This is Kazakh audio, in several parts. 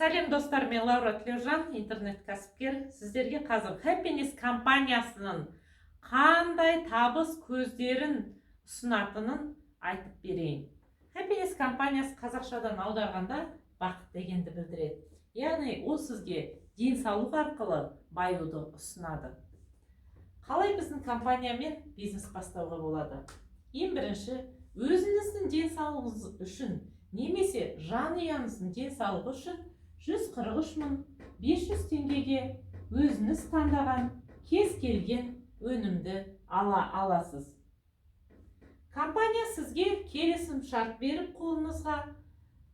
Сәлем, достар! Мен Лаура Тілеужан, интернет кәсіпкер. Сіздерге қазір Happiness компаниясының қандай табыс көздерін ұсынатынын айтып берейін. Happiness компаниясы қазақшадан аударғанда бақыт дегенді білдіреді, яғни ол сізге денсаулық арқылы баюды ұсынады. Қалай біздің компаниямен бизнес бастауға болады? Ең бірінші, өзіңіздің денсаулығыңыз үшін немесе жанұяңыздың денсаулығы үшін 143 500 теңгеге өзіңіз таңдаған кез келген өнімді ала аласыз. Компания сізге келісім шарт беріп, қолыңызға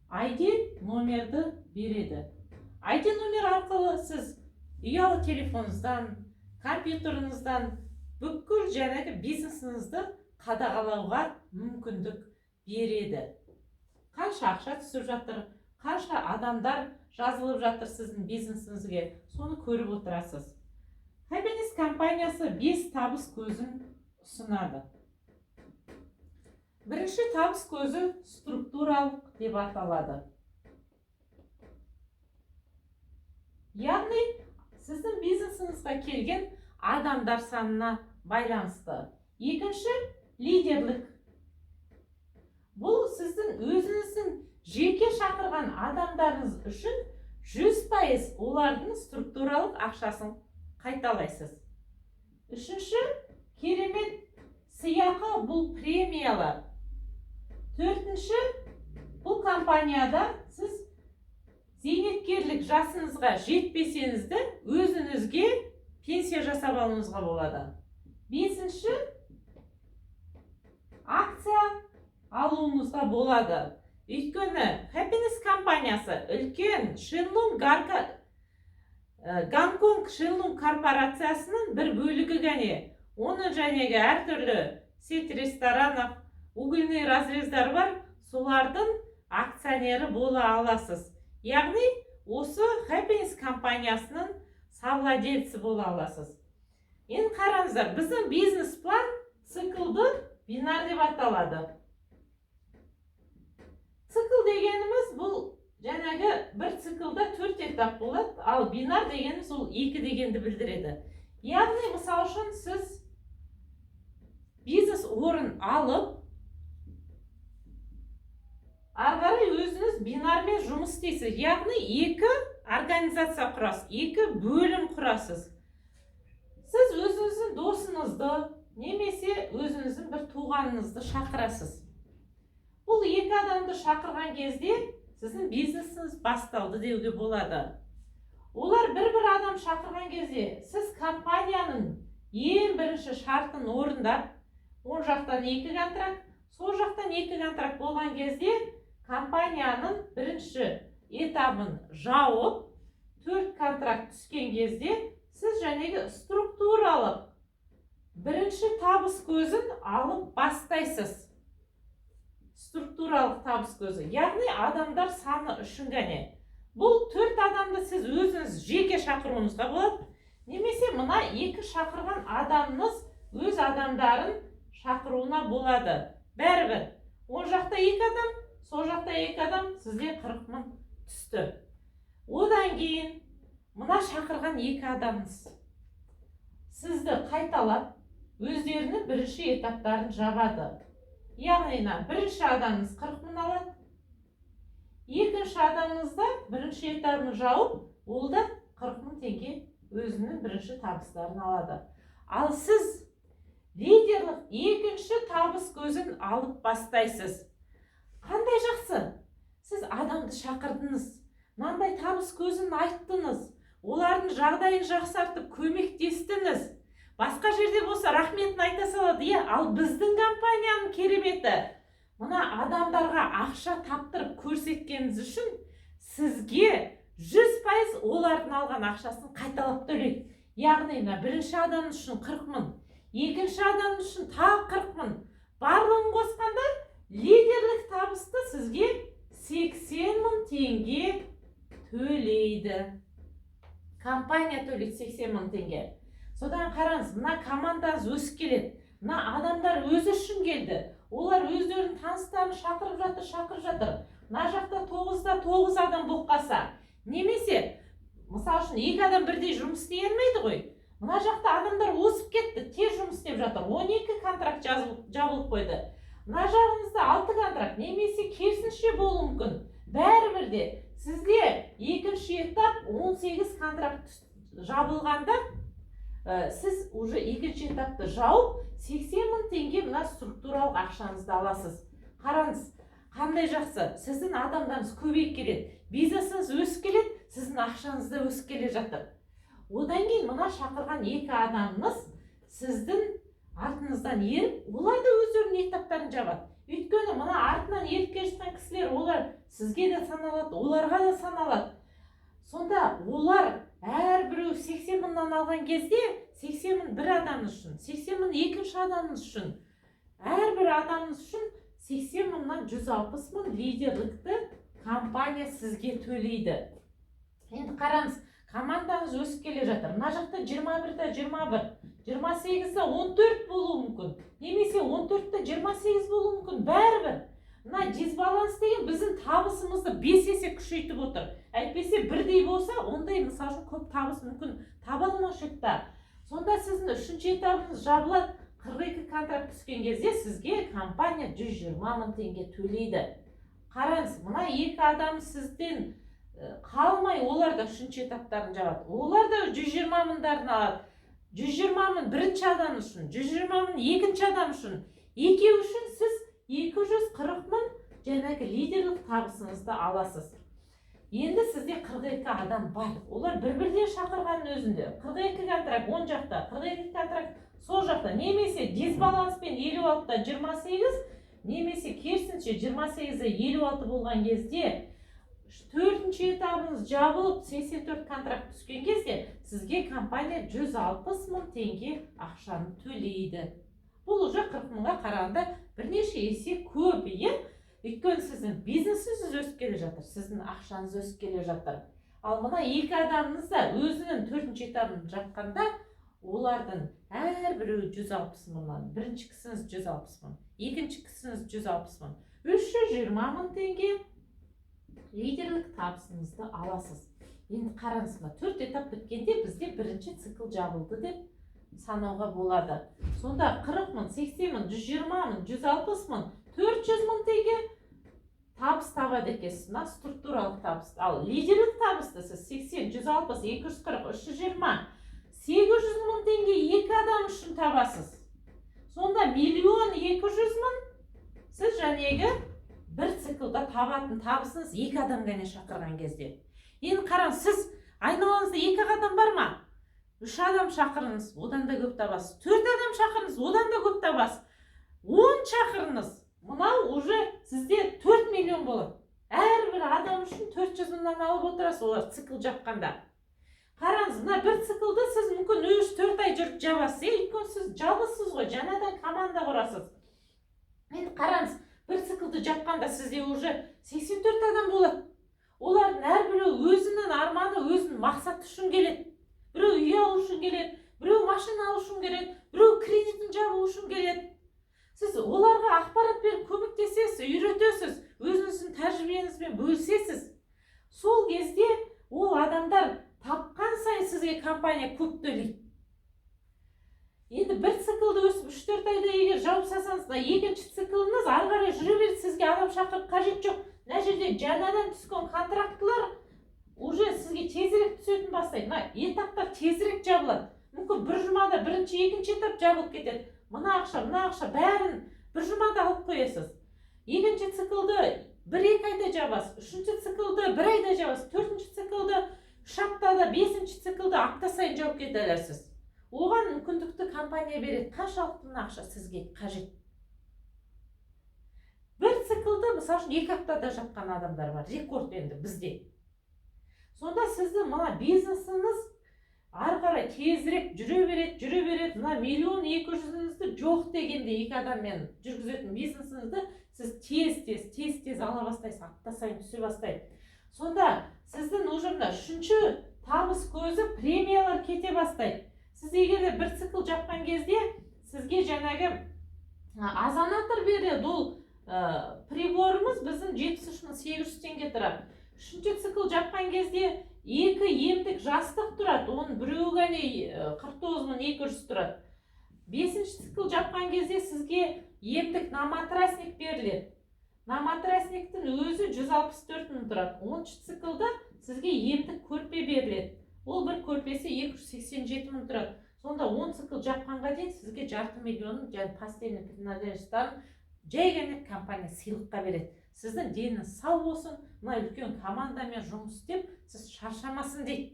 ID номерді береді. ID номер арқылы сіз ұялы телефоныңыздан, компьютеріңіздан бүкіл жаңағы бизнесіңізді қадағалауға мүмкіндік береді. Қанша ақша түсіп жатыр, қанша адамдар жазылып жатыр сіздің бизнесіңізге, соны көріп отырасыз. Happiness компаниясы бес табыс көзін ұсынады. Бірінші табыс көзі структуралық деп аталады, яғни сіздің бизнесіңізге келген адамдар санына байланысты. Екінші, лидерлік. Бұл сіздің өзіңіздің жеке шақырған адамдарыңыз үшін 100% олардың структуралық ақшасын қайталайсыз. Үшінші, керемет сыйақы, бұл премиялар. Төртінші, бұл компанияда сіз зейнеткерлік жасыңызға жетпесеңіз де, өзіңізге пенсия жасап алуыңызға болады. Бесінші, акция алуыңызға болады, өйткені Happiness компаниясы үлкен Шенлун Гарка, Гонконг Шенлун корпорациясының бір бөлігі ғана. Оның жәнегі әртүрлі сеть ресторанов, угольный разрездар бар, солардың акционері бола аласыз, яғни осы Happiness компаниясының совладельці бола аласыз. Енді қараңыздар, біздің бизнес план циклды бинар деп аталады. Цикл дегеніміз бұл жаңағы бір циклда төрт этап болады, ал бинар дегеніміз ол екі дегенді білдіреді. Яғни, мысал үшін, сіз бизнес орын алып, ары қарай өзіңіз бинармен жұмыс істейсіз, яғни екі организация құрасыз, екі бөлім құрасыз. Сіз өзіңіздің досыңызды немесе өзіңіздің бір туғаныңызды шақырасыз. Бұл екі адамды шақырған кезде сіздің бизнесіңіз басталды деуге болады. Олар бір бір адам шақырған кезде, сіз компанияның ең бірінші шартын орындап, оң жақтан екі контракт, сол жақтан екі контракт болған кезде, компанияның бірінші этабын жауып, төрт контракт түскен кезде, сіз жәнегі структуралық бірінші табыс көзін алып бастайсыз. Структуралық табыс көзі, яғни адамдар саны үшін ғана. Бұл төрт адамды сіз өзіңіз жеке шақыруыңызға болады немесе мына екі шақырған адамыңыз өз адамдарын шақыруына болады. Бәрібір, оң жақта екі адам, сол жақта екі адам, сізде 40 мың түсті. Одан кейін мына шақырған екі адамыңыз сізді қайталап, өздерінің бірінші этаптарын жабады, яғни мына бірінші адамыңыз 40 мың алады, екінші адамыңыз да бірінші этабын жауып, ол да 40 мың теңге өзінің бірінші табыстарын алады. Ал сіз лидерлік екінші табыс көзін алып бастайсыз. Қандай жақсы! Сіз адамды шақырдыңыз, мынандай табыс көзін айттыңыз, олардың жағдайын жақсартып көмектестіңіз. Басқа жерде болса, рахметін айта салады, иә. Ал біздің компанияның кереметі, мына адамдарға ақша таптырып көрсеткеніңіз үшін сізге 100% олардың алған ақшасын қайталап төлейді. Яғни мына бірінші адам үшін 40 мың, екінші адам үшін тағы 40 мың, барлығын қосқанда лидерлік табысты сізге 80 мың теңге төлейді. Компания төлейді 80 мың теңге. Содан қараңыз, мына командаңыз өсіп келеді. Мына адамдар өзі үшін келді, олар өздерінің таныстарын шақырып жатыр, шақырып жатыр. Мына жақта тоғызда тоғыз адам болып қалса. Немесе, мысалы үшін, екі адам бірдей жұмыс істей алмайды ғой. Мына жақта адамдар озып кетті, тез жұмыс істеп жатыр, 12 контракт жабылып қойды. Мына жағыңызда 6 контракт немесе керісінше болуы мүмкін. Бәрібір де сізде екінші этап 18 контракт жабылғанда, сіз уже екінші этапты жауып, 80 мың теңге мына структуралық ақшаңызды аласыз. Қараңыз, қандай жақсы: сіздің адамдарыңыз көбейіп келеді, бизнесіңіз өсіп келеді, сіздің ақшаңыз да өсіп келе жатыр. Одан кейін мына шақырған екі адамыңыз сіздің артыңыздан еріп, олар да өздерінің этаптарын жабады. Өйткені мына артынан еріп келе жатқан кісілер, олар сізге де саналады, оларға да саналады. Сонда олар әрбіреу 80 мыңнан алған кезде, 80 мың бір адамыңыз үшін, 80 мың екінші адамыңыз үшін, әрбір адамыңыз үшін 80 мыңнан 160 мың лидерлікті компания сізге төлейді. Енді қараңыз, командаңыз өсіп келе жатыр. Мына жақта 21-де 21, 28-де 14 болуы мүмкін немесе 14-те 28 болуы мүмкін. Бәрібір мына дисбаланс деген біздің табысымызды 5 есе күшейтіп отыр. Әйтпесе бірдей болса, ондай, мысалы үшін, көп табыс мүмкін таба алмаушы едік та. Сонда сіздің үшінші этабыңыз жабылады. 42 контракт түскен кезде сізге компания 120 мың теңге төлейді. Қараңыз, мына екі адам сізден қалмай, олар да үшінші этаптарын жабады, олар да 120 мыңдарын алады. 120 мың бірінші адам үшін, 120 мың екінші адам үшін, екеуі үшін сіз 240 мың жаңағы лидерлік табысыңызды аласыз. Енді сізде 42 адам бар. Олар бір бірден шақырғанның өзінде 42 контракт оң жақта, 42 контракт сол жақта немесе дисбаланспен 56-та 28 немесе керісінше 28-де 56 болған кезде, төртінші этабыңыз жабылып, 84 контракт түскен кезде сізге компания 160 мың теңге ақшаны төлейді. Бұл уже 40 мыңға қарағанда бірнеше есе көп, иә? Өйткені сіздің бизнесіңіз өсіп келе жатыр, сіздің ақшаңыз өсіп келе жатыр. Ал мына екі адамыңыз да өзінің төртінші этабын жапқанда, олардың әрбіреуі 160 мыңнан, бірінші кісіңіз 160 мың, екінші кісіңіз 160 мың, 320 мың теңге лидерлік табысыңызды аласыз. Енді қараңыз, мына төрт этап біткенде бізде бірінші цикл жабылды деп санауға болады. Сонда 40 мың, 80 мың, 120 мың, 160 мың, 400 мың теңге табыс табады екенсіз мына структуралық табыс. Ал лидерлік табысты сіз 80, 160, 240, 320, 800 мың теңге екі адам үшін табасыз. Сонда 1 200 000 сіз жәнегі бір циклда табатын табысыңыз екі адам ғана шақырған кезде. Енді қараңыз, сіз айналаңызда екі ақ адам бар ма? Үш адам шақырыңыз, одан да көп табасыз. Төрт адам шақырыңыз, одан да көп табасыз. 10 шақырыңыз, мынау уже сізде 4 миллион болады. Әрбір адам үшін 400 мыңнан алып отырасыз олар цикл жапқанда. Қараңыз, мына бір циклды сіз мүмкін 3-4 ай жүріп жабасыз, иә? Өйткені сіз жалғызсыз ғой, жаңадан команда құрасыз. Енді қараңыз, бір циклды жапқанда сізде уже 84 адам болады. Олардың әрбіреуі өзінің арманы, өзінің мақсаты үшін келеді. Біреу үй алу үшін келеді, біреу машина алу үшін келеді, біреу кредитін жабу үшін келеді. Сіз оларға ақпарат беріп көмектесесіз, үйретесіз, өзіңіздің тәжірибеңізбен бөлісесіз. Сол кезде ол адамдар тапқан сайын сізге компания көп төлейді. Енді бір циклды өсіп, 3-4 айда егер жауып тастасаңыз, мына екінші цикліңіз ары қарай жүре береді. Сізге адам шақырып қажет жоқ. Мына жерде жаңадан түскен контрактылар уже сізге тезірек түсетін бастайды. Мына этаптар тезірек жабылады. Мүмкін, бір жұмада бірінші, екінші этап жабылып кетеді. Мына ақша, мына ақша, бәрін бір жұмада алып қоясыз. Екінші циклды 1-2 айда жабасыз, үшінші циклды бір айда жабасыз, төртінші циклды 3 аптада, бесінші циклды апта сайын жауып кете аласыз. Оған мүмкіндікті компания береді. Қаншалықты мына ақша сізге қажет? Бір циклды, мысалы үшін, 2 аптада жапқан адамдар бар, рекорд енді бізде. Сонда сіздің мына бизнесіңіз ары қарай тезірек жүре береді, жүре береді. Мына 1 200 000-іңізді жоқ дегенде екі адаммен жүргізетін бизнесіңізді сіз тез тез тез тез ала бастайсыз, апта сайын түсе бастайды. Сонда сіздің уже мына үшінші табыс көзі, премиялар кете бастайды. Сіз егер де бір цикл жапқан кезде сізге жаңағы озонатор береді. Ол приборымыз біздің 73 800 теңге тұрады. Үшінші цикл жапқан кезде екі емдік жастық тұрады, оның біреуі ғана 49 200 тұрады. Бесінші цикл жапқан кезде сізге емдік наматрасник беріледі. Наматрасниктің өзі 164 мың тұрады. 10-шы циклда сізге емдік көрпе беріледі, ол бір көрпесі 287 мың тұрады. Сонда 10 цикл жапқанға дейін сізге жарты миллионның және постельный принадлежностьтарын жай ғана компания сыйлыққа береді. Сіздің деніңіз сау болсын, мына үлкен командамен жұмыс істеп сіз шаршамасын дейді,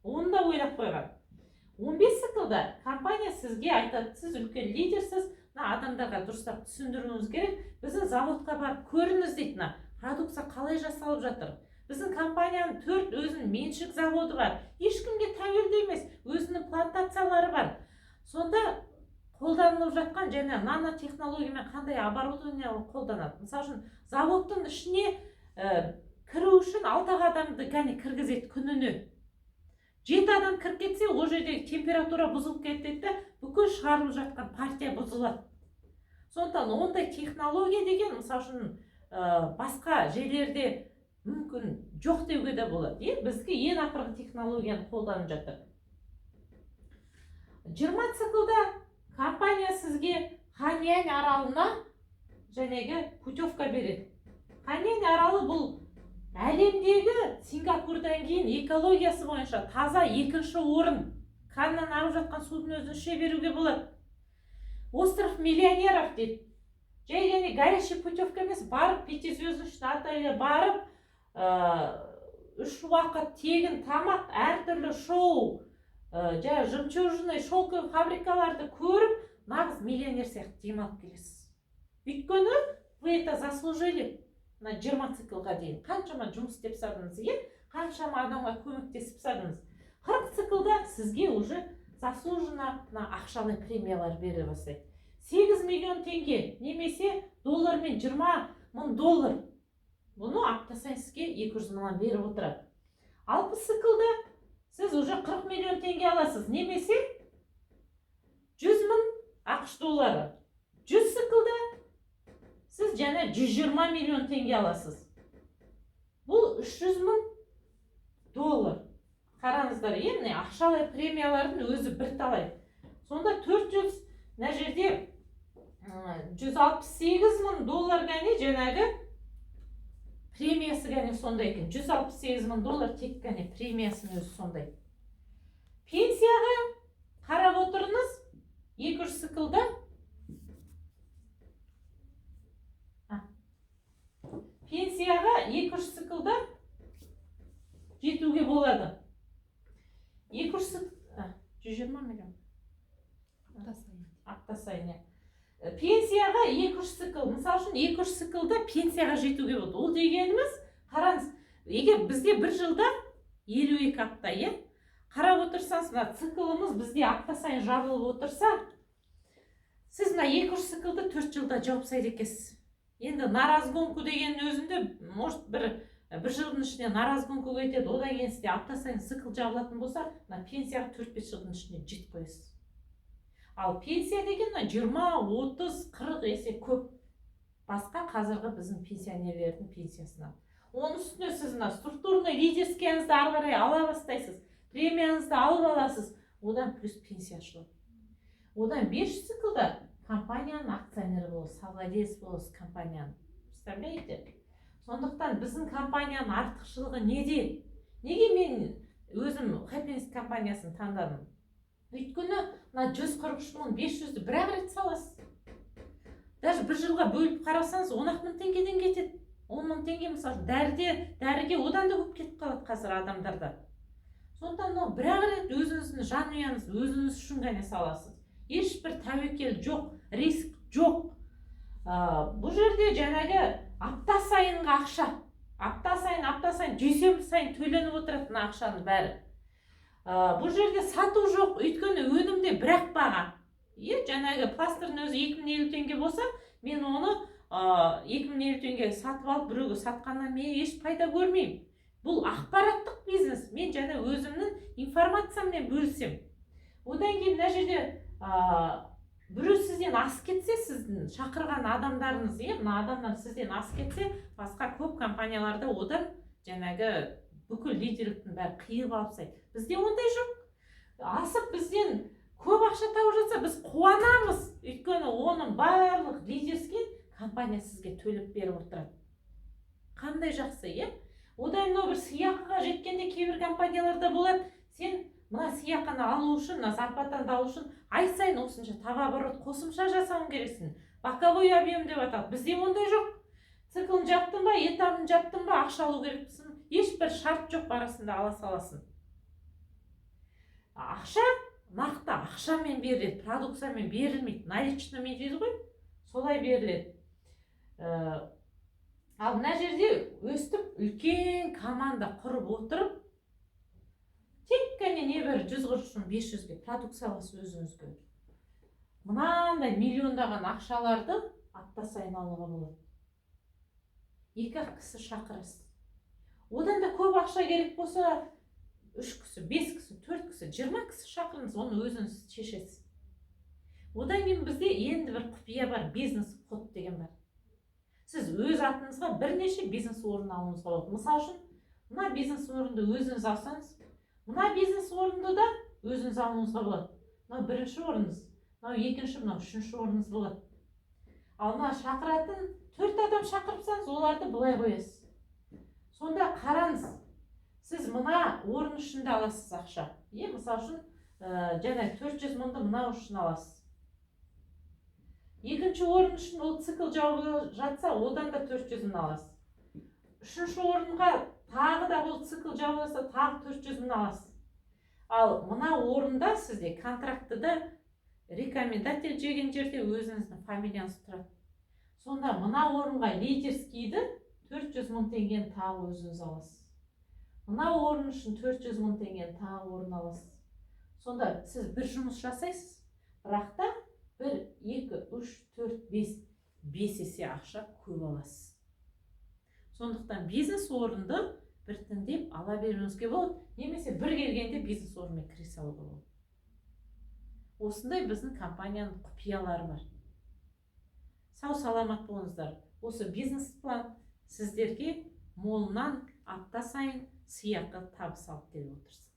оны да ойлап қойған. 15 циклда компания сізге айтады: сіз үлкен лидерсіз, мына адамдарға дұрыстап түсіндіруіңіз керек, біздің заводқа барып көріңіз дейді, мына продукция қалай жасалып жатыр. Біздің компанияның төрт өзінің меншік заводы бар, ешкімге тәуелді емес, өзінің плантациялары бар. Сонда қолданылып жатқан және нанотехнологиямен қандай оборудование қолданады. Мысалы үшін, заводтың ішіне кіру үшін алты ақ адамды кәне кіргізеді күніне. Жеті адам кіріп кетсе, ол жерде температура бұзылып кетеді да, бүкіл шығарылып жатқан партия бұзылады. Сондықтан ондай технология деген, мысалы үшін, басқа жерлерде мүмкін жоқ деуге де болады, иә. Бізге ең ақырғы технологияны қолданып жатыр. 20 циклда компания сізге Хайнань аралына жәнегі путевка береді. Хайнань аралы бұл әлемдегі Сингапурдан кейін экологиясы бойынша таза екінші орын. Краннан ағып жатқан судың өзін іше беруге болады. Остров миллионеров дейді. Жай және горящий путевка емес, барып пятизвездочный отельге барып, үш уақыт тегін тамақ, әртүрлі шоу, жаңағы жемчужный, шелковый фабрикаларды көріп, нағыз миллионер сияқты демалып келесіз. Өйткені вы это заслужили. Мына 20 циклға дейін қаншама жұмыс істеп тастадыңыз, иә, қаншама адамға көмектесіп тастадыңыз. 40 циклда сізге уже заслуженно мына ақшалай премиялар бере бастайды: 8 миллион теңге немесе доллармен 20 мың доллар. Бұны апта сайын сізге 200 мыңнан беріп отырады. 60 циклда сіз уже 40 миллион теңге аласыз немесе 100 мың АҚШ доллары. 100 циклда сіз және 120 миллион теңге аласыз, бұл 300 мың доллар. Қараңыздар, иә, міне, ақшалай премиялардың өзі бірталай. Сонда 400, мына жерде 168 мың доллар ғане жаңағы премиясы ғане сондай екен. 168 мың доллар тек қана премиясының өзі сондай. Пенсияға қарап отырыңыз, 200 циклда пенсияға 200 циклда жетуге болады. 200, 120 миллион. Апта сайын. Апта сайын, иә. Пенсияға 200 цикл, мысалы үшін, 200 циклда пенсияға жетуге болады. Ол дегеніміз, қараңыз, егер бізде бір жылда 52 апта, иә, қарап отырсаңыз, мына циклымыз бізде апта сайын жабылып отырса, сіз мына 200 циклды 4 жылда жауып тастайды екенсіз. Енді на разгонку дегеннің өзінде, может, бір жылдың ішінде на разгонку кетеді. Одан кейін сізде апта сайын цикл жабылатын болса, мына пенсияға 4-5 жылдың ішінде жетіп қоясыз. Ал пенсия деген мына 20, 30, 40 есе көп басқа қазіргі біздің пенсионерлердің пенсиясынан. Оның үстіне сіз мына структурный лидерскийіңізді ары қарай ала бастайсыз, премияңызды алып аласыз, одан плюс пенсия ашылады. Одан 500 циклда компанияның акционері боласыз, совладелец боласыз компанияның, представляете? Сондықтан біздің компанияның артықшылығы неде? Неге мен өзім Happiness компаниясын таңдадым? Өйткені мына 143 500-ді бір ақ рет саласыз. Даже бір жылға бөліп қарасаңыз, 10 ақ мың теңгеден кетеді. 10 мың теңге, мысалы үшін, дәріге одан да көп кетіп қалады қазір адамдарда. Сондықтан мынау бір ақ рет өзіңіздің жанұяңыз, өзіңіз үшін ғана саласыз, ешбір тәуекел жоқ, риск жоқ. Бұл жерде жаңағы апта сайынғы ақша, апта сайын, апта сайын, дүйсенбі сайын төленіп отырады мына ақшаның бәрі. Бұл жерде сату жоқ, өйткені өнімде бір ақ баға, иә. Жаңағы пластырдың өзі 2050 теңге болса, мен оны 2050 теңге сатып алып, біреуге сатқаннан мен еш пайда көрмеймін. Бұл ақпараттық бизнес, мен жаңа өзімнің информацияммен бөлісемін. Одан кейін мына жерде біреу сізден асып кетсе, сіздің шақырған адамдарыңыз, иә, мына адамдар сізден асып кетсе, басқа көп компанияларда одан Жаңағы бүкіл лидерліктің бәрі қиып алып тастайды. Бізде ондай жоқ. Асып, бізден көп ақша тауып жатса, біз қуанамыз, өйткені оның барлық лидерский компания сізге төлеп беріп отырады. Қандай жақсы, иә? Одан мынау бір сыйақыға жеткенде, кейбір компанияларда болады: сен мына сыйақыны алу үшін, мына зарплатаңды алу үшін ай сайын осынша товарооборот қосымша жасауың керексің, боковой объем деп аталады. Бізде ондай жоқ. Циклін жаптың ба, этабын жаптың ба, ақша алу керекпісің, ешбір шарт жоқ, барасың да ала саласың. Ақша нақты ақшамен беріледі, продукциямен берілмейді, наличныймен дейді ғой, солай беріледі. Ал мына жерде өстіп үлкен команда құрып отырып, тек қана небәрі 143 500-ге продукция аласыз өзіңізге. Мынандай миллиондаған ақшаларды апта сайын алуға болады. Екі ақ кісі шақырасыз. Одан да көп ақша керек болса, үш кісі, бес кісі, төрт кісі, 20 кісі шақырыңыз, оны өзіңіз шешесіз. Одан кейін бізде енді бір құпия бар, бизнес код деген бар. Сіз өз атыңызға бірнеше бизнес орын алуыңызға болады. Мысалы үшін, мына бизнес орынды өзіңіз алсаңыз, мына бизнес орынды да өзіңіз алуыңызға болады. Мынау бірінші орныңыз, мынау екінші, мынау үшінші орныңыз болады. Ал мына шақыратын төрт адам шақырыпсаңыз, оларды былай қоясыз. Сонда қараңыз, сіз мына орын үшін де аласыз ақша, иә? Мысалы үшін, жаңағы 400 мыңды мынау үшін аласыз. Екінші орын үшін ол цикл жабылып жатса, одан да 400 мың аласыз. Үшінші орынға тағы да ол цикл жабылса, тағы 400 мың аласыз. Ал мына орында сізде контрактыда рекомендатель жеген жерде өзіңіздің фамилияңыз тұрады. Сонда мына орынға лидерскийді 400 мың теңгені тағы өзіңіз аласыз. Мына орын үшін 400 мың теңгені тағы орын аласыз. Сонда сіз бір жұмыс жасайсыз, бірақ та бір, екі, үш, төрт, бес, бес есе ақша көп аласыз. Сондықтан бизнес орынды біртіндеп ала беруіңізге болады немесе бір келгенде бизнес орнымен кіре салуға болады. Осындай біздің компанияның құпиялары бар. Сау саламат болыңыздар. Осы бизнес план сіздерге молынан апта сайын сыйақы, табыс алып келіп отырсын.